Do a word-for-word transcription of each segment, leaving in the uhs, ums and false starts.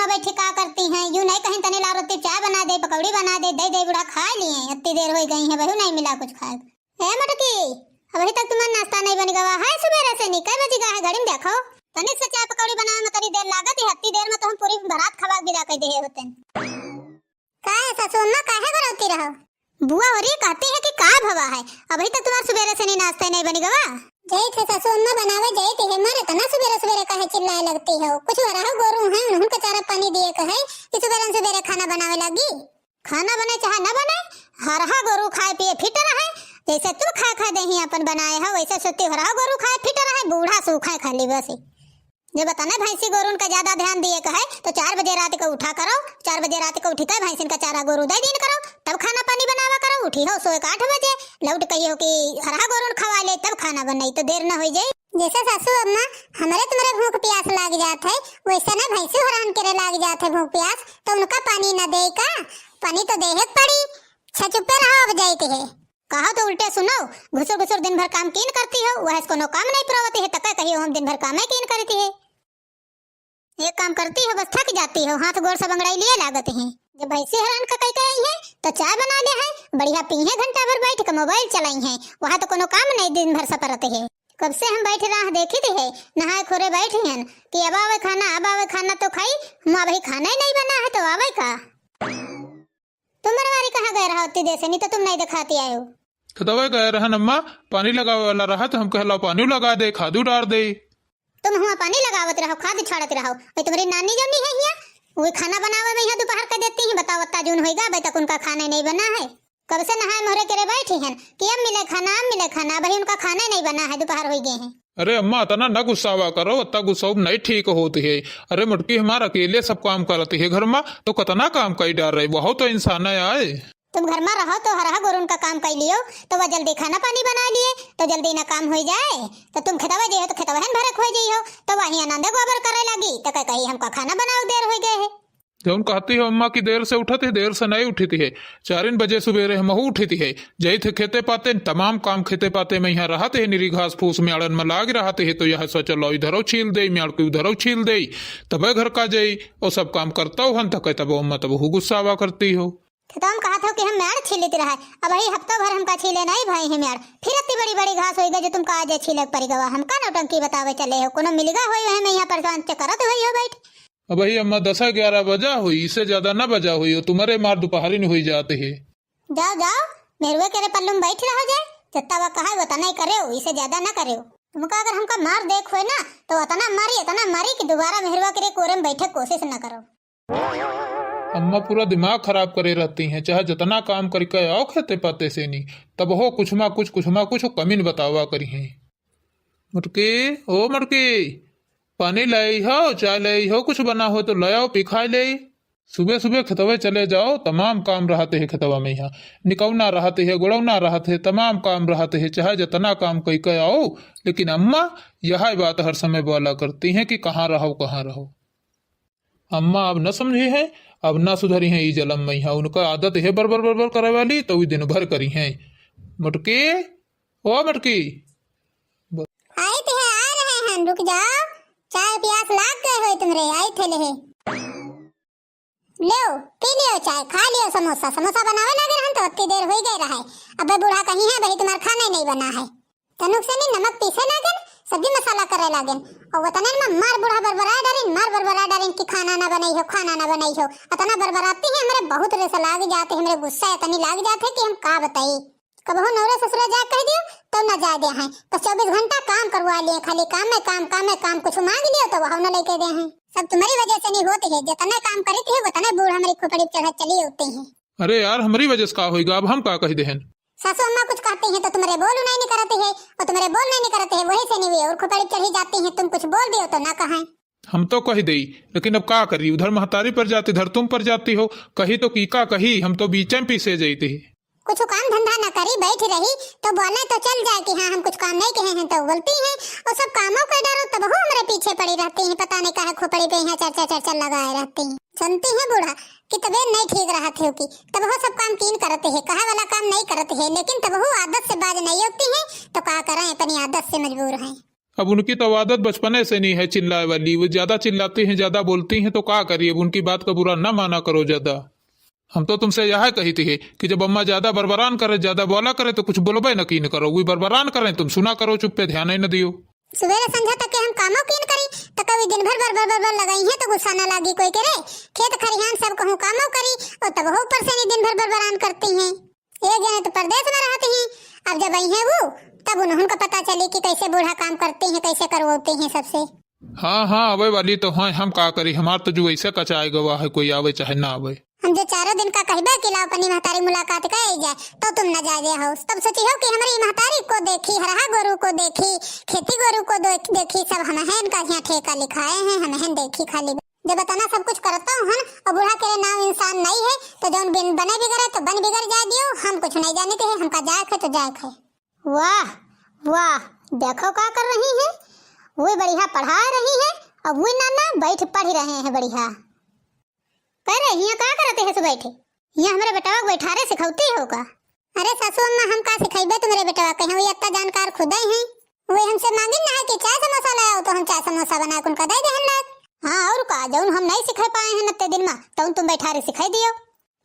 बैठी का करती हैं? यूं नहीं कहीं तनी लाओ रोटी चाय बना दे, पकौड़ी बना दे, दे दे बूढ़ा खाइ लिए। इतनी देर होइ गई है, वहू नहीं मिला कुछ खाए। ए मटकी, अबही तक तुम्हार नाश्ता नहीं बन गवा है, सुबेरे से नहीं, कै बजी गा है घड़ी में देखो। तनिक से चाय पकौड़ी बनावे में तनी देर लागत है, इतनी देर में तो हम पूरी बारात खवा के विदा कर दे होते। का है सासू अम्मा, काहे बरौती रहो? बुआ हो रही कहती है कि का भवा है, अबही तक तुम्हार सुबेरे से नहीं नाश्ता नहीं बन गवा। जई थे सासू अम्मा बनावे, जई थे हमारे तना सुबेरे सुबेरे काहे चिल्लाए लगती हो? कुछ वराह गोरू हैं, उनका चारा पानी दिए कहे कि सुबेरे सुबेरे खाना बनावे लगी। खाना बने चाहे न बने, हरहा गोरू खाए पिए फिट रहे। जैसे तू खाए खाए देही अपन बनाए हो, वैसे सोती हरहा गोरू खाए फिट रहे, बूढ़ा सूखा खाली बस। जब अतने भैंसी गोरुन का ज्यादा ध्यान दिए कहे, तो चार बजे रात को उठा करो, चार बजे रात को उठी के भैंसिन का चारा गोरू दे दीन करो, तब खाना पानी बनावा करो। उठी हो सोए के आठ बजे, लौट कहियो कि हरहा गोरुन खवा ले, तब खाना बनाई, तो देर न होइ जाई। जैसे सासू अम्मा, हमरे तुम्हरे भूख प्यास लाग जात है, वैसे ना भैंसू हरान करे लाग जात है भूख प्यास, तो उनका पानी न दे का? पानी तो देहे के पड़ी। अच्छा चुप्पे रहो, अब जाइत है। कहा तो उल्टे सुनो, घुसुर घुसुर दिन भर काम कीन करती हो, वह से कोनो काम नहीं पुरवती है, तक कहियो हम दिन भर काम ही कीन करती है। एक काम करती हो, बस थक जाती हो, हाथ गोड़ सब अंगड़ाई लिए लागत हैं। जब भैंसी हरान का कई कई है, तो चाय बना ले है, बढ़िया पी है, घंटा भर बैठ के मोबाइल चलाई है, वहाँ तो कोनो काम नहीं दिन भर सपरत है। कब से हम बैठ राह देखी थी है, नहाए खोरे बैठी हन कि अब आवे खाना, अब आवे खाना, तो खाई, हम अबही खाना ही नहीं बना है, तो आवे का? तुम मरवारी कहाँ गए रहा उतनी देर से, नहीं तो तुम नहीं दिखाती आए हो। खेतवे गए रहन अम्मा, पानी लगावे वाला रहा तो हम कहला पानी लगा दे, खादू डार दे। तुम हुआ पानी लगावत रहो, खाद छाड़त रहो। भाई तुम्हारी नानी जौनी है हिया, वो खाना बनावे में यहाँ दोपहर कर देती हैं। बताओ, अत्ता जून होइगा, अबे तक उनका खाना ही नहीं बना है। कब से नहाए मोहरे करे बैठी हैं कि अब मिले खाना, अब मिले खाना, अबही उनका खाना ही नहीं बना है, दोपहर होइ गए हैं। अरे अम्मा, अतना न गुस्सावा करो, अत्ता गुस्सा नहीं ठीक होत है। अरे मोटकी, हमार अकेले सब काम करत है घर मा, तो कतना काम कई डार रहे, बहुत तो इंसान आए। तुम घर मा रहो तो हरहा गोरुन का काम कई लियो, तो वह जल्दी खाना पानी बना लिए, तो जल्दी ना काम होइ जाए। तो तुम खेतवा जे हो तो खेतवा हन भरक होइ जई हो, तो वही आनंद गोबर करे लगी, तो कह कही हमका खाना बनाओ, देर होइ गए है। जौन कहती हो अम्मा कि देर से उठत है, देर से नहीं उठती है। चारिन बजे सुबेरे हमहू उठती है, जई थे खेते पाते, तमाम काम खेते पाते में यहाँ रहत है, निरी घास फूस म्याड़न में लाग रहत है, तो यह सोचल इधरो छील दे, म्याड़ के उधरो छील दे, तबे घर का जाई, और सब काम करता हन, तके तब अम्मा तब हु गुस्सावा करती हो। तो तुम कहत हो कि हम म्याड़ छीलित रहे, अबही हफ्ता भर हमका छीले नहीं भाई है म्याड़, फिर इतनी बड़ी बड़ी घास होइगा जो तुमका आज छीले के पड़ी गवा, हमका नौटंकी बतावे चले हो, कोनो मिलिगा होई वह में यहाँ परेशान चकरत होई हो बैठ। अबही अम्मा दस ग्यारह बजा हुई, इससे ज्यादा ना बजा हुई, और तुम्हारे मार दोपहरी नहीं हुई जाते है। जाओ, जाओ, मेहरुआ के रे पल्लू में बैठ रहो जाए, जितना वह कहा है, उतना ही करे हो, इससे ज्यादा ना करे हो। तुमका अगर हमका मार देख होए ना, तो उतना मारी, इतना मारी कि दोबारा मेहरुआ के रे कोरे में बैठे कोशिश ना करो। अम्मा पूरा दिमाग खराब करे रहती हैं, चाहे जितना काम करके आओ खेते पाते से नहीं, तब हो कुछ मा कुछ, कुछ मा कुछ कमी न बतावा करी हैं। मटकी, ओ मटकी, पानी लाई हो, चाय लाई हो, कुछ बना हो तो ले आओ, पी खाए ले। सुबह सुबह खेतवे चले जाओ, तमाम काम रहते है खेतवा में, यहाँ निकौना रहते है, गोड़ौना रहते है, तमाम काम रहते है, चाहे जितना काम कई के आओ, लेकिन अम्मा यह बात हर समय बोला करती हैं कि कहाँ रहो, कहाँ रहो। अम्मा अब न समझी हैं, अब न सुधरी हैं ई जलम में, यहाँ उनका आदत है बरबर बरबर करे वाली, तो वी दिन भर करी हैं। मटकी, ओ मटकी। आई थे, आ रहे हैं, रुक जाओ, चाय प्यास लाग गए होई तुमरे, आई थे ले। लेओ, पी लियो चाय, खा लियो समोसा, समोसा बनावे लागे रहन तो अत्ती देर होई गए रहे। अबे बूढ़ा कही है, भाई तुम्हार खाना ही नहीं बना है। तनुक से नहीं नमक पीसे लागेन, सब्जी मसाला करे लागेन। और वतनन में मार बूढ़ा बरबरा डारिन, मार बरबरा डारिन कि खाना ना बनाई हो, खाना ना बनाई हो। अतना बरबराती है, हमरे बहुत रेस लाग जाते, हमरे गुस्सा इतनी लाग जाते कि हम का बताई। कबहू नौरे ससुरा जा कह दियो, तो न जाए दे हैं। बस चउबीस घंटा काम करवा लिए, खाली काम में काम, काम में काम, कुछ मांग लियो तो वह न लेके दे हैं। सब तुम्हारी वजह से नहीं होती है, जितने काम करी थी, उतने बूढ़ हमारी खोपड़ी पे चढ़ा चली होती है। अरे यार, हमारी वजह से का होइगा, अब हम का कह दे हैं? सासू अम्मा कुछ कहती हैं तो तुम्हारे बोल नहीं, नहीं करती है, और तुम्हारे बोल नहीं, नहीं करती है, वही से नहीं हुई और खोपड़ी पे चढ़ी जाती हैं, तुम कुछ बोल दियो तो ना कहें। हम तो कह देई, लेकिन अब का करी, उधर महतारी पर जाती, इधर तुम पर जाती हो, कही तो की का कही, हम तो बीचे में पीसे जाती है। कुछ काम धंधा न करी, बैठी रही, तो बोले तो चल जाए कि हाँ, हम कुछ काम नहीं कहे हैं, तो बोलती हैं, और सब कामों कर डारो, तब वो हमारे पीछे पड़ी रहती हैं, पता नहीं काहे खोपड़ी पे यहाँ चर्चा, चर्चा लगाए रहती हैं। सुनती है बूढ़ा कि तबीयत नहीं ठीक रहत है कि, तब वो सब काम कीन करते हैं, कहे वाला काम नहीं करते हैं, लेकिन तब वो आदत से बाज नहीं होती है, तो का करें, अपनी आदत से मजबूर हैं। अब उनकी तो आदत बचपने से नहीं है चिल्लाए वाली, वो ज्यादा चिल्लाती हैं, ज्यादा बोलती हैं, तो का करिए, अब उनकी बात का बुरा ना माना करो ज्यादा। हम तो तुमसे यह कही थी कि जब अम्मा ज्यादा बरबरान करे, ज्यादा बोला करे, तो कुछ बोलबे न कीन करो, वो बरबरान करें, तुम सुना करो, चुप्पे ध्यान ही न दियो। सुबेरे संझा तक के हम कामो कीन करी, तो कभी दिन भर बर बर बर बर लगाई हैं, तो गुस्सा ना लागी कोई के रे। खेत खरिहान सब कहूँ कामो करी, और तब वो ऊपर से नहीं दिन भर बरबरान करती हैं। एक जने तो परदेस में रहती हैं, अब जब आई हैं वो, तब उन्होंने को पता चली कि कैसे बूढ़ा काम करती हैं, कैसे करवाती हैं सबसे। हाँ, हाँ, आवे वाली तो हैं, हम का करी, हमार तो जो ऐसे कचाए गवा है, कोई आवे चाहे ना आवे। हम जो चारों दिन का कहबे कि लाओ अपनी महतारी मुलाकात कर जाए, तो तुम न जाए हो। तब सोची हो कि हमारी महतारी को देखी, हरहा गोरू को देखी, खेती गोरू को देख-, देखी, सब हम हैं इनका यहाँ ठेका लिखाए हैं, हम हैं देखी खाली। जब इतना सब कुछ करता हूँ हन, और बूढ़ा के नाम इंसान नहीं है, तो जौन बिन बने बिगड़े तो बन बिगड़ जाए दियो, हम कुछ नहीं जाने थे, हमका जाए खे तो जाए खे। वाह, वाह, देखो का कर रही हैं, वो बढ़िया पढ़ा रही हैं, और वो नाना बैठ पढ़ रहे हैं बढ़िया। कह रहे, हियाँ का करते हैं सो बैठे? हियाँ हमरे बेटवा को बैठारे सिखौती हो का? अरे सासू अम्मा, हम का सिखैबे तुम्हरे बेटवा के, वो इतना जानकार खुदे हैं। वो हमसे मांगिन ना है कि चाय समोसा ले आओ, तो हम चाय समोसा बना के उनका दे देहन लाग। हाँ, और का, जौन हम नहीं सिखा पाए हैं नत्ते दिन में, तौन तुम बैठारे सिखाई दियो।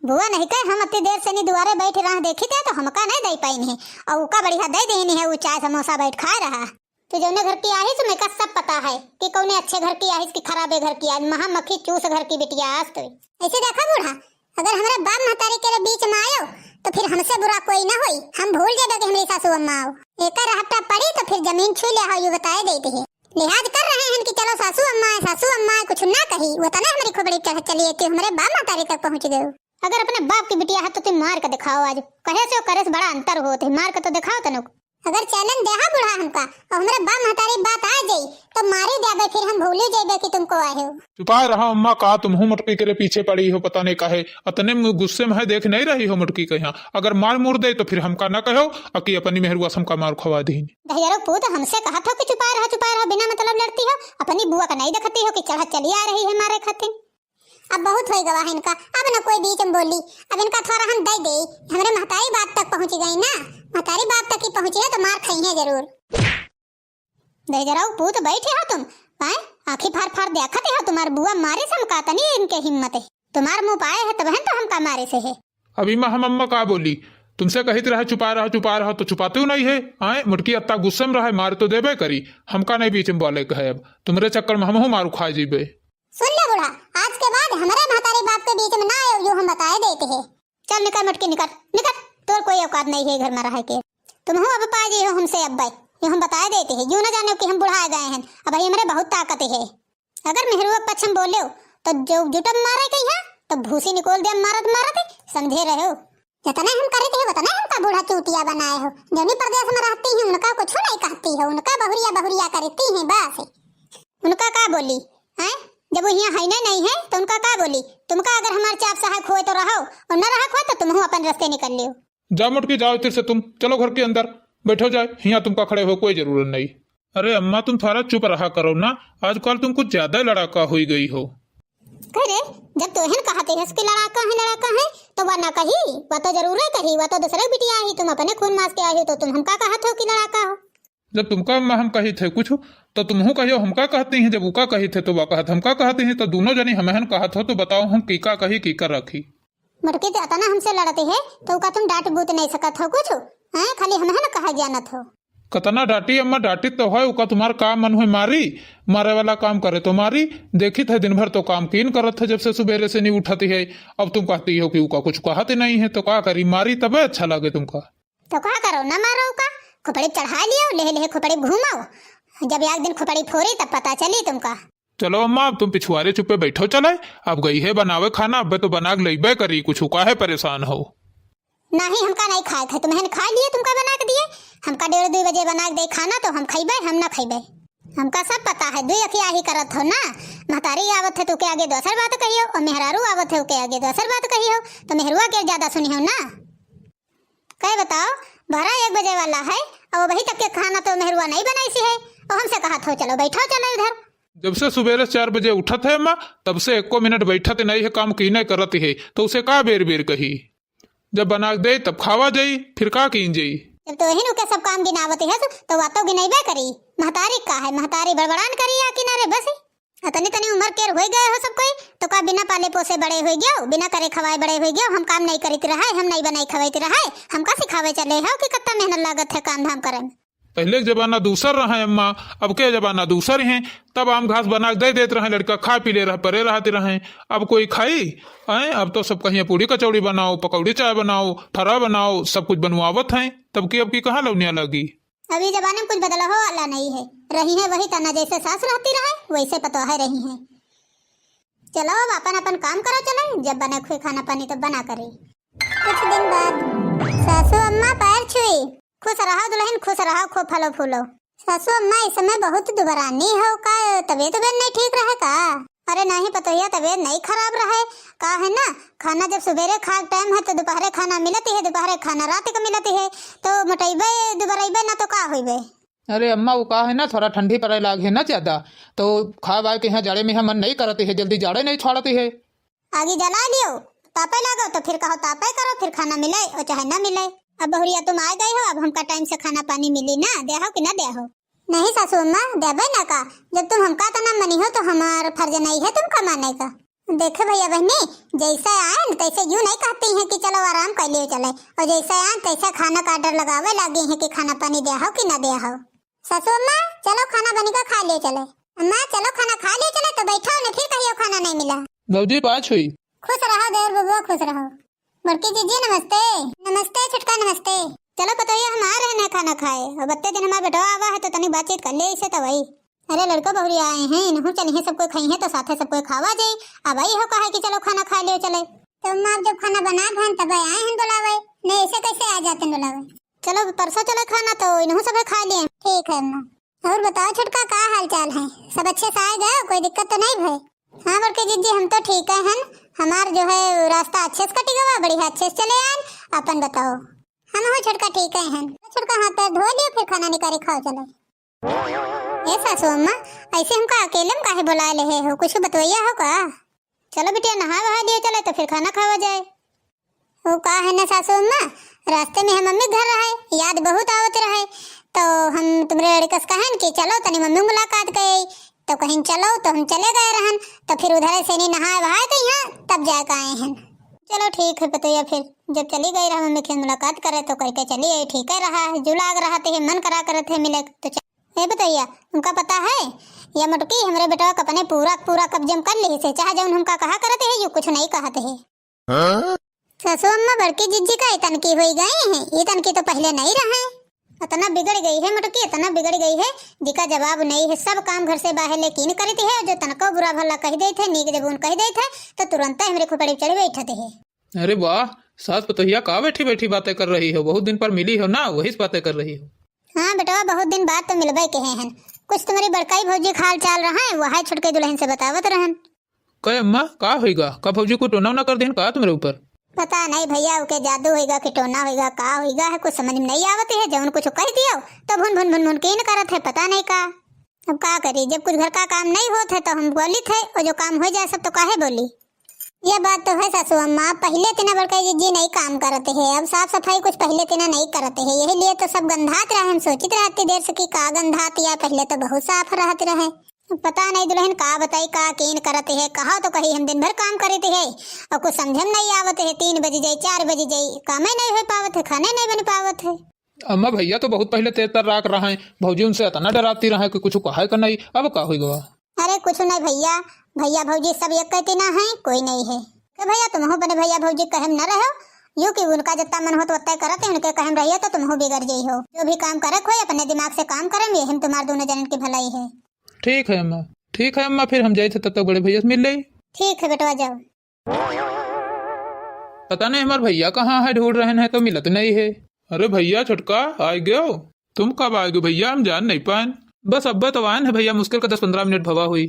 बुआ नहीं कहे, हम अति देर से नहीं दुआरे बैठ रहा देखी थे, तो हमका नहीं दे पाइन है, और उका बढ़िया दे देनी है, वो चाय समोसा बैठ खा रहा। तू जौने घर की आहिस, मेका सब पता है कि कौने अच्छे घर की आहिस कि खराबे घर की आहिस, महा मक्खी चूस घर की बिटिया आस तो। ऐसे देखा बूढ़ा, अगर हमारे बाप महतारी के बीच में आयो, तो फिर हमसे बुरा कोई ना होई, हम भूल जाबे कि हमारी सासू अम्मा आओ। एकर हट्टा पड़ी तो फिर जमीन छू ले हो, यू बताए देते हैं। लिहाज कर रहे हैं कि चलो सासू अम्मा है, सासू अम्मा है, कुछ ना कही, वो तने हमारी खोपड़ी चढ़ चली है कि हमारे बाप महतारी तक पहुँच गए। अगर अपने बाप की बिटिया है तो तुम मार के दिखाओ आज, कहे से और करे से बड़ा अंतर होत है, मार के तो दिखाओ तनुक। अगर चैलेंज देहा बूढ़ा हमका और हमरे बाप महतारी बात आ जाई, तो मारी देबे, फिर हम भूली जाबे कि तुमको आए हो। चुपाए रहा अम्मा, का तुमहू मोटकी के रे पीछे पड़ी हो, पता नहीं काहे अतने मु-, गुस्से में है, देख नहीं रही हो मोटकी के यहाँ। अगर मार मुर दे तो फिर हमका ना कहो, अकी अपनी मेहरुआ से हमका मार खवा दीन। दहिजरो पूत, हमसे कहत हो कि चुपाए रहा, चुपाए रहा, बिना मतलब लड़ती हो, अपनी बुआ का नहीं देखती हो कि चढ़त चली आ रही है मारे खातिर। अब बहुत होई गवा है इनका, अब न कोई बीच में बोली। अब इनका थोड़ा हम दे दे, हमरे महतारी बाप तक पहुँच गई ना, महतारी बाप तक ही पहुँची है तो मार खाई है जरूर। दहिजराऊ पूत बैठे हो तुम, आए आँखी फार फार देखते हो, तुम्हार बुआ मारे से हमका तनी इनके हिम्मत है, तुम्हार मुँह पाए है तबहन तो हमका मारे से है। अभी माँ हम अम्मा का बोली, तुमसे कहित रहे चुपा रहा, चुपा रहा, तो चुपाते नहीं है। आए मोटकी अत्ता गुस्से में रहे, मार तो देबे करी, हमका नहीं बीच में बोले कहे। अब तुम्हरे चक्कर में हमहू मारू खा जीबे। सुन ले बूढ़ा, आज के बाद हमरे महतारी बाप के बीच में ना आयो, यो हम बताए देते हैं। चल निकर मोटकी निकर, निकर, तोर कोई औकात नहीं है घर में रह के। तुमहू अब पा जी हो हमसे अब्बे, यो हम बताए देते हैं, यो ना जाने कि हम बुढ़ा गए हैं, अब हमरे बहुत ताकत है। अगर मेहरुआ पक्ष में बोले तो जो जुटम मारे कही है, तो भूसी निकोल दे मारत मारत, समझे रहो। जितना हम करे थे उतना हमका बूढ़ा चूतिया बनाए हो। जौनी प्रदेश में रहती हैं उनका कुछ नहीं कहती हो, उनका बहुरिया बहुरिया करती हैं बस। उनका का बोली, हैं? जब वो हियाँ है ना नहीं है तो उनका का बोली? तुमका अगर हमार चाप सहायक होए तो रहो, और न रहक होए तो तुमहू अपन रस्ते निकल लियो। जा मोटकी जाओ इधर से तुम, चलो घर के अंदर बैठो जाए, हियाँ तुमका खड़े हो कोई जरूरत नहीं। अरे अम्मा तुम थोड़ा चुप रहा करो ना, आजकल तुम कुछ ज्यादा लड़ाका हुई गई हो। कह रे, जब तोहन कहते हस कि लड़ाका है, लड़ाका है, तो वह ना कही, वह तो जरूर है कही, वह तो दूसरे बिटिया आई, तुम अपने खून मास के आई हो, तो तुम हमका कहत हो कि लड़ाका हो? जब तुमका अम्मा हम कही थे कुछ, तो तुमहू कहियो हमका कहती हैं, जब उका कही थे तो वह कहत हमका कहती हैं, तो दोनों जनी हमहन कहत हो, तो बताओ हम की का कही, की का रखी? मोटकी तो अतना हमसे लड़ती है, तो उका तुम डांट बूत नहीं सकत हो कुछ, हैं? खाली हमहन कहा जानत हो। कतना डांटी अम्मा, डांटी तो है, उका तुम्हार का मन हुए मारी, मारे वाला काम करे तो मारी, देखित है दिन भर तो काम कीन करत है, जब से सुबेरे से नहीं उठती है। अब तुम कहती हो कि उका कुछ कहत नहीं है, तो का करी, मारी तबे अच्छा लगे तुमका। तो का करो, ना मारो उका, खोपड़ी चढ़ा लियो, लेहे लेहे खोपड़ी घूमाओ, जब एक दिन खोपड़ी फोरी तब पता चली तुमका। चलो अम्मा, अब तुम पिछुआरे चुप्पे बैठो चले, अब गई है बनावे खाना, अबे तो बना के लइबे करी, कुछ काहे परेशान हो? नहीं, हमका नहीं खाए थे, तुम्हें खा लिए, तुमका बना के दिए, हमका डेढ़ दो बजे बना के दे खाना, तो हम खइबे, हम ना खइबे। हमका सब पता है, दुई अखिया ही करत हो ना, महतारी आवत है तो के आगे दोसर बात कहियो, और मेहरारू आवत है के आगे दोसर बात कहियो, तो मेहरुआ के ज्यादा सुनी हो ना। कहे बताओ, बारह एक बजे वाला है, और अभी तक के खाना तो मेहरुआ नहीं बनाई सी है, और हमसे कहत हो चलो बैठो चलो इधर। जब से सुबेरे चार बजे उठत है अम्मा, तब से एको मिनट बैठत नहीं है, काम कीने करत है, तो उसे का बेर बेर कही? जब बना के दे तब खावा जाई, फिर का कीन जाई? जब तो एहन उके सब काम गिनावत है, तो वा तो गिनाइबे करी, महतारी का है, महतारी बड़बड़ान करी या कि ना रे बस। अतनी तनी उम्र केर होई गए हो सब कोई, तो का बिना पाले पोसे बड़े होई गयो, बिना करे खवाए बड़े होई गयो, हम काम नहीं करीत रहे, हम नहीं बनाई खवाइत रहे, हमका सिखावे चले हो कि कत्ता मेहनत लागत है काम धाम करे में। पहिले के जमाना दूसर रहे अम्मा, अब के जमाना दूसर है। तब आम घास बना के दे देत रहे, लड़का खा पी ले रहे, परे रहत रहे। अब कोई खाई? हैं, अब तो सब कहिए पूड़ी कचौड़ी बनाओ, पकौड़ी चाय बनाओ, फरा बनाओ, सब कुछ बनवावत हैं। तब की अब की कहाँ लौनिया लगी? अभी जमाने में कुछ बदला हो वाला नहीं है, रही है वही तना, जैसे सास रहती रहे वैसे पतोहे रही है। चलो अब अपन अपन काम करो, चले जब बने खुए खाना पानी तब बना करे। कुछ दिन बाद। सासू अम्मा पैर छुई। खुश रहो दुल्हन, खुश रहो, खूब फलो फूलो। सासू अम्मा, इस समय बहुत दुबरानी हो का, तबीयत उबीयत नहीं ठीक रहे का? अरे नहीं पतोहिया, तबीयत नहीं खराब रहे। का है ना, खाना जब सुबेरे खा टाइम है तो दोपहरे खाना मिलती है, दोपहरे खाना रात को मिलती है, तो मोटैबे दुबरैबे ना तो का होइबे। अरे अम्मा, वो का है ना, थोड़ा ठंडी पड़े लाग है ना ज्यादा, तो खा वाए के यहाँ जाड़े में यहाँ मन नहीं करती है, जल्दी जाड़े नहीं छोड़ती है। आगी जला लियो, तापे लागो तो फिर कहो तापे करो, फिर खाना मिले और चाहे ना मिले। अब बहुरिया तुम आ गई हो, अब हमका टाइम से खाना पानी मिली ना, दे हो कि ना दे हो? नहीं सासू अम्मा, देबे ना का, जब तुम हमका इतना मनी हो तो हमार फर्ज नहीं है तुमका माने का। देखे भैया बहनी, जैसे आए न तैसे यूं नहीं कहती हैं कि चलो आराम कर लियो चले, और जैसे आए तैसे खाना का ऑर्डर लगावे लागे हैं कि खाना पानी दे हो कि ना दे हो। सासू अम्मा, चलो खाना बनी का खा लियो चले। अम्मा, चलो खाना खा लियो चले, तो बैठो ने फिर कहियो खाना नहीं मिला। भौजी पाँच हुई। खुश रहो देवर बबुआ, खुश रहो। बड़की जीजी नमस्ते। नमस्ते छोटका नमस्ते। चलो पतोहिया, हम आ रहे हैं खाना खाए, अब अत्ते दिन हमार बेटवा आवा है तो तनी बातचीत कर ले इसे तो वही। अरे लड़को बहुरिया आए हैं, इनहू चलिए, सब कोई खाई है तो साथे सब कोई खावा जाई। अब आई हो कहा कि चलो खाना खा लियो चले। तो अम्मा, आप जब खाना बना भन तब आए हैं बुलावे, नहीं ऐसे कैसे आ जाते बुलावे? चलो परसों चले खाना तो इनहू सब खा लिए। ठीक है अम्मा। और बताओ छोटका, का हाल चाल है? सब अच्छे से आए गए, कोई दिक्कत तो नहीं भई? हाँ बड़के जीजी, हम तो ठीक है हन। हमार जो है रास्ता अच्छे से कटी गवा, बढ़िया अच्छे से चले आन। अपन बताओ। हम हो छोटका ठीक है हन। छोटका हाथ पैर धो लियो, फिर खाना निकाले खाओ चलो। ए सासू अम्मा, ऐसे हमका अकेले में काहे बुला ले हो, कुछ बतवैया हो का? चलो बिटिया नहा वहा लियो चले तो फिर खाना खावा जाए। वो का है ना सासू अम्मा, रास्ते में हम मम्मी के घर रहे, याद बहुत आवत रहे, तो हम तुम्हरे लड़का से कहन कि चलो तनी मम्मी मुलाकात करे, तो कहिन चलो, तो हम चले गए रहन, तो फिर उधर से नहीं नहाए वहाए के यहाँ तब जाके आए हैं। चलो ठीक है पतोहिया, फिर जब चली गई रहा मम्मी के मुलाकात करे तो करके चली आई, ठीक है रहा, जू लाग रहा थे मन करा करत है मिले तो चल। ए पतोहिया, तुमका पता है या मोटकी हमरे बेटवा के अपने पूरा पूरा कब्जे में कर ली से, चाहे जौन हमका कहा करत है यू कुछ नहीं कहत है। हाँ? सासू अम्मा बड़की जिज्जी का इतन की हुई गई है, इतन की तो पहले नहीं रहे। इतना बिगड़ गई है मोटकी, इतना बिगड़ गई है, जिका जवाब नहीं है। सब काम घर से बाहर लेकिन करती है, जो तनको बुरा भला कह देते है, नीक जबून कह देते है, तो तुरंत हमरे खोपड़ी पे चढ़ बैठते है। अरे वाह, सास पतोहिया का बैठी बैठी बातें कर रही हो, बहुत दिन पर मिली हो ना, वही से बातें कर रही हो। हाँ बेटवा, बहुत दिन बाद तो मिलबे के हैं। कुछ तुम्हारी बड़काई भौजी का हाल चाल रहा है, वह छोटके दुल्हन से बतावत रहन। कहे अम्मा, का होइगा? का भौजी को टोना ना कर देन का तुम्हारे ऊपर? पता नहीं भैया, ओके जादू होइगा कि टोना होइगा, का होइगा है, कुछ समझ में नहीं आवत है। जौन कुछ कह दियो तो भुन भुन भुन भुन कीन करत है, पता नहीं का। अब का करी, जब कुछ घर का काम नहीं होत है तो हम बोलित है, और जो काम हो जाए सब तो काहे बोली। ये बात तो है सासू अम्मा, पहले इतना बड़का ये जी नहीं काम करते है, अब साफ सफाई कुछ पहले इतना नहीं करते है, यही लिए तो सब गंधात रहे। हम सोचित रहते देर से कि का गंधात या, पहले तो बहुत साफ रहत रहे। पता नहीं दुल्हन का बताई, का कीन करत है, कहा तो कही हम दिन भर काम करत है और कुछ समझे में नहीं आवत है। तीन बज जाई, चार बज जाई, कामे नहीं हो पावत है, खाने नहीं बन पावत है। अम्मा, भैया तो बहुत पहले तेज तर्राक रहा है, भौजी उनसे इतना डराती रहा है कि कुछ कहे का नहीं। अब का हुई गवा? अरे कुछ नहीं भैया, भैया भौजी सब एक कहती ना है, कोई नहीं है। के भैया तुमहू अपने भैया भौजी कहे में न रहो, यू कि उनका जितना मन हो तो उतना करत है, उनके कहे में रहिए तो तुमहू बिगड़ जाई हो। जो भी काम करे खोए अपने दिमाग से काम करे, यही में तुम्हार दोनों जनन की भलाई है। ठीक है अम्मा, ठीक है अम्मा, फिर हम जाइत है तब तक बड़े भैया से मिल लेई। ठीक है बेटवा, जाओ। पता नहीं हमार भैया कहाँ है, ढूंढ रहन है तो मिलत नहीं है। अरे भैया छोटका, आ गयो? तुम कब आ गयो भैया, हम जान नहीं पाएन। बस अब्बे तो आएन है भैया, मुश्किल का दस पन्द्रह मिनट भवा हुई।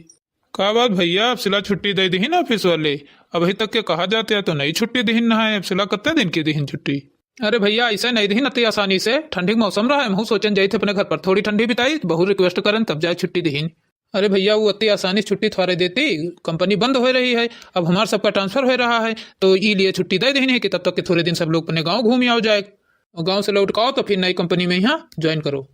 का बात भैया, अब सिला छुट्टी दे दिहिन ऑफिस वाले? अभी तक के कहा जाते हैं तो नहीं छुट्टी दिहिन ना है, अब सिला कितने दिन की दिहिन छुट्टी? अरे भैया, ऐसे नहीं दिहिन अति आसानी से। ठंडी के मौसम रहा है, हमहू सोचन जाइत है अपने घर पर थोड़ी ठंडी बिताई, बहुत रिक्वेस्ट करन तब जाए छुट्टी दिहिन। अरे भैया, वो अति आसानी से छुट्टी थोड़े देती, कंपनी बंद हो रही है, अब हमार सबका ट्रांसफर हो रहा है, तो ई लिए छुट्टी दे दिहिन है कि तब तक के थोड़े दिन सब लोग अपने गाँव घूम आओ जाए, और गाँव से लौट के आओ तो फिर नई कंपनी में यहाँ ज्वाइन करो।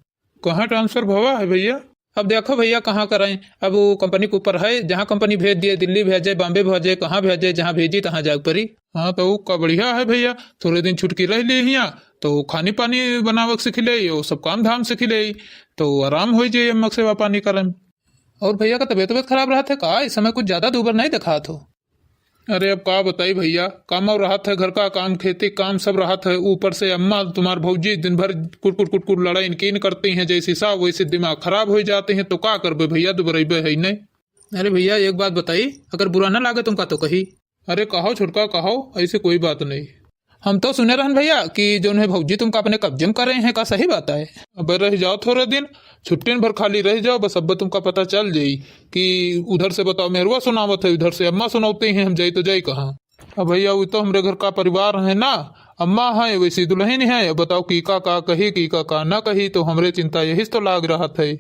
कहाँ transfer भवा है भइया? अब देखो भइया, कहाँ कराएं, अब वो company के ऊपर है, जहाँ company भेज दिए, दिल्ली भेजे, बॉम्बे भेजे, कहाँ भेजे, जहाँ भेजी तहाँ जाए परी। हाँ, तो वो का बढ़िया है भइया, थोड़े दिन छुट्टी रह ली हियाँ, तो खानी पानी बनावक सीख ले, वो सब काम धाम सीख ले, तो आराम हो जाए अम्मा के सेवा पानी करन। और भइया का तबीयत, तबीयत खराब रहत है का? इस समय कुछ ज्यादा दूबर नहीं देखात हो। अरे अब का बताई भइया, काम और रहत है, घर का काम, खेती काम सब रहत है, ऊपर से अम्मा तुम्हार भौजी दिन भर कुट कुट कुट कुट लड़ाई इनकी न करती हैं, जैसी साहब वैसे दिमाग खराब हो जाते हैं, तो का करबे भइया, दुबरैबे है नहीं। अरे भइया एक बात बताई, अगर बुरा ना लागे तुमका तो कही। अरे कहो छोटका कहो, ऐसे कोई बात नहीं। हम तो सुने रहन भइया कि जौन है भौजी तुमका अपने कब्जे में करे हैं, का सही बात है? अबे रह जाओ थोड़े दिन, छुट्टिन भर खाली रह जाओ, बस अब तुमका पता चल जाई कि उधर से बताओ मेहरुआ सुनावत है, उधर से अम्मा सुनावते हैं, हम जाई तो जाई कहाँ? अब भइया वो तो हमरे घर का परिवार है ना, अम्मा है वैसी दुल्हन है, अब बताओ की का का कही, की का का ना कही, तो हमरे चिंता यही से तो लाग रहत है।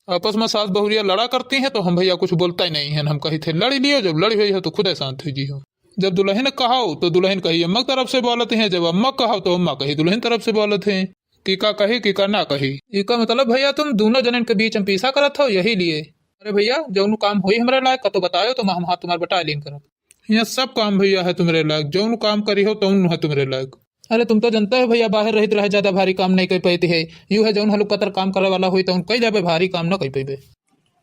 आपस में सास बहुरिया लड़ा करती हैं तो हम भइया कुछ बोलता ही नहीं है, हम कही थे लड़ी लियो, जब लड़ी हुई हो तो खुदे शांत हुई जी हो। जब दुल्हन कहो तो दुल्हन कही अम्मा की तरफ से बोलत हैं, जब अम्मा कहो तो अम्मा कही दुल्हन तरफ से बोलत हैं। की का कही की का ना कही। इका मतलब भइया तुम दोनों जनन के बीच में पीसा करत हो यही लिए। अरे भइया जौन काम होई हमरे लायक का तो बतायो तो हम हाथ तुम्हार बटा लीन करब। यहाँ सब काम भइया है तुम्हरे लायक, जौन काम करी हो तौन है तुम्हरे लायक। अरे तुम तो जनते हो भइया बाहर रहित रहे ज्यादा भारी काम नहीं कर पाती है, यू है जौन हलुक पतर काम करे वाला होई तौन कई जाबे, भारी काम न कर पाबे।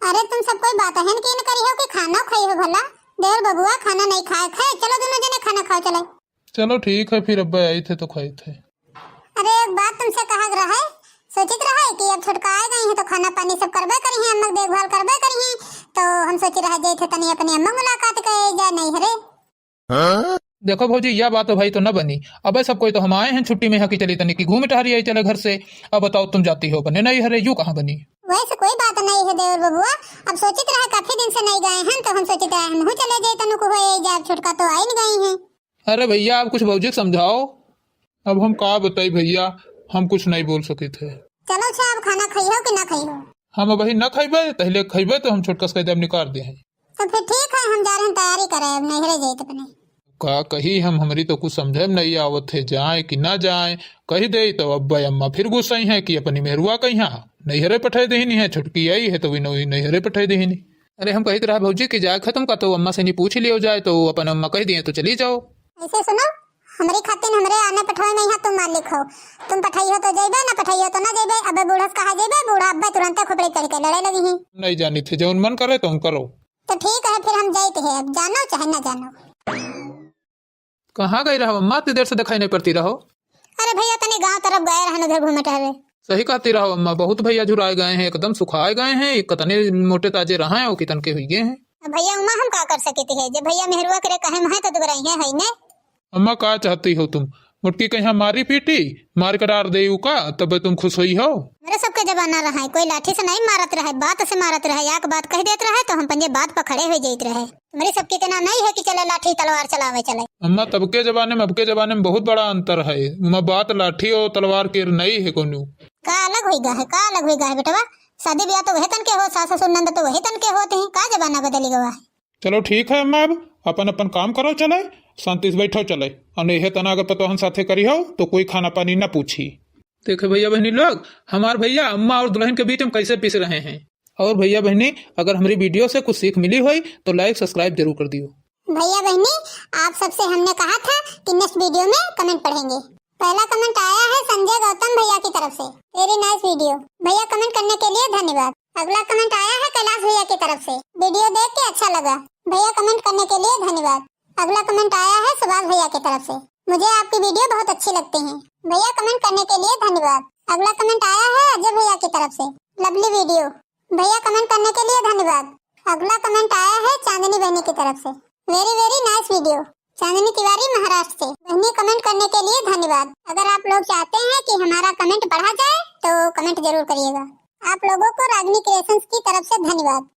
अरे तुम सब कोई बात है न की न करी हो कि खाना खाई हो भला? देवर बबुआ खाना नहीं खाए थे, चलो दोनों जने खाना खाओ चलो। चलो ठीक है फिर अब्बे आई थे तो खाई थे। अरे एक बात तुमसे कहा रहा है, सोचित रहा है कि अब छोटका आए गए हैं तो खाना पानी सब करबे करी हैं, अम्मा की देखभाल करबे करी हैं, तो हम सोची रहा जाई थे तनी अपनी अम्मा मुलाकात करे जाए नहीं हरे। देखो भौजी, या बात तो भाई तो न बनी। अबे सब कोई तो हम आए हैं छुट्टी में, हकी चली तनी की घूम टहरी आई चले घर से। अब बताओ, तुम जाती हो अपने नहीं हरे, यू कहाँ बनी? वैसे कोई बात नहीं है देवर बबुआ, अब सोचित रहे काफी दिन से नहीं गए हैं, तो हम सोचित रहे हम चले जाए तनु को होए जाए, छोटका तो आई न गई हैं। अरे भैया, आप कुछ भौजी को समझाओ। अब हम का बताई भैया, हम कुछ नहीं बोल सकित है। चलो अच्छा, अब खाना खाई हो कि ना खाई हो? हम अबही ना खइबे, पहले खइबे तो हम छोटका से कह दे हम निकाल दे हैं। तो फिर ठीक है, हम जा रहे हैं तैयारी करे, अब नैहरे जाइत अपने। का कही हम, हमरी तो कुछ समझे में नहीं आवत है, जाए कि ना जाए। कही दे तो अब्बे अम्मा फिर गुस्साई हैं कि अपनी मेहरुआ कहिया नैहरे पठाए देहिनी है, छोटकी आई है तो वी नौ-, नैहरे पठाए देहिनी। अरे हम कहित रहा भौजी कि जाए खत्म का तो अम्मा से नहीं पूछ लियो जाए, तो अपन अम्मा कह दिए तो चली जाओ। ऐसे सुनो, हमरी खातिर हमरे आने पठवे में यहाँ तुम मालिक हो, तुम पठाई हो तो जइबे, ना पठाई हो तो ना जइबे। अबे बूढ़ा से कहा जइबे, बूढ़ा अब्बे तुरंते खोपड़ी चढ़ के लड़े लगी ही। नहीं जानी थे, जौन मन करे तो करो। तो ठीक है, फिर हम जाइत है, अब जानो चाहे ना जानो। कहाँ गई रहो अम्मा, इतनी देर से दिखाई नहीं पड़ती रहो? अरे भैया, तनी गांव तरफ गए रहन, उधर घूमे टहरे। सही कहती रहो अम्मा, बहुत भैया झुराए गए हैं, एकदम सुखाए गए हैं, ये कतने मोटे ताजे रहे हैं, वो कितन के हुई गए हैं। अब भैया उमा हम का कर सकित है, जब भैया मेहरुआ करे कहे में है तो दुबराई है, है ने? अम्मा का चाहती हो तुम, मोटकी कहीं मारी पीटी, मार के डार दे का, तब तुम खुश हुई हो? मेरे सबके जमाना रहे, कोई लाठी से नहीं मारत रहे, बात से मारत रहे, एक बात कह देत रहे तो हम पंजे बात पर खड़े हो जाइत रहे। हमरे सबके इतना नहीं है कि चले लाठी तलवार चलावे चले। अम्मा, तब के जमाने में, अब के जमाने में बहुत बड़ा अंतर है। उमा बात लाठी और तलवार के नहीं है कोनो। का अलग होई गा है, का अलग होई गा है बेटवा? शादी ब्याह तो वही तन के हो, सास ससुर नंद तो वही तन के होते हैं, का जमाना बदली गवा है? चलो ठीक है अम्मा, अब अपन अपन काम करो चले, शांति से बैठो चले। और यह तना अगर पतोहन साथे करी हो तो कोई खाना पानी ना पूछी। देखे भैया बहनी लोग, हमार भैया अम्मा और दुल्हन के बीच में कैसे पिस रहे हैं। और भैया बहनी, अगर हमरी video से कुछ सीख मिली होई तो like subscribe जरूर कर दियो। भैया बहनी, आप सबसे हमने कहा था कि next video में comment पढ़ेंगे। पहला comment आया है संजय गौतम भैया की तरफ से, very nice video। भैया comment करने के लिए धन्यवाद। अगला comment आया है कैलाश भैया की तरफ से, video देख के अच्छा लगा। भैया comment करने के लिए धन्यवाद। अगला comment आया है सुभाष भैया की तरफ से, मुझे आपकी video बहुत अच्छी लगती है। भैया comment करने के लिए धन्यवाद। अगला comment आया है अजय भैया की तरफ से, lovely video। भैया comment करने के लिए धन्यवाद। अगला comment आया है चांदनी बहनी की तरफ से, very very nice video। चांदनी तिवारी महाराष्ट्र से। बहनी comment करने के लिए धन्यवाद। अगर आप लोग चाहते हैं कि हमारा comment पढ़ा जाए तो comment जरूर करिएगा। आप लोगों को रागनी Creations की तरफ से धन्यवाद।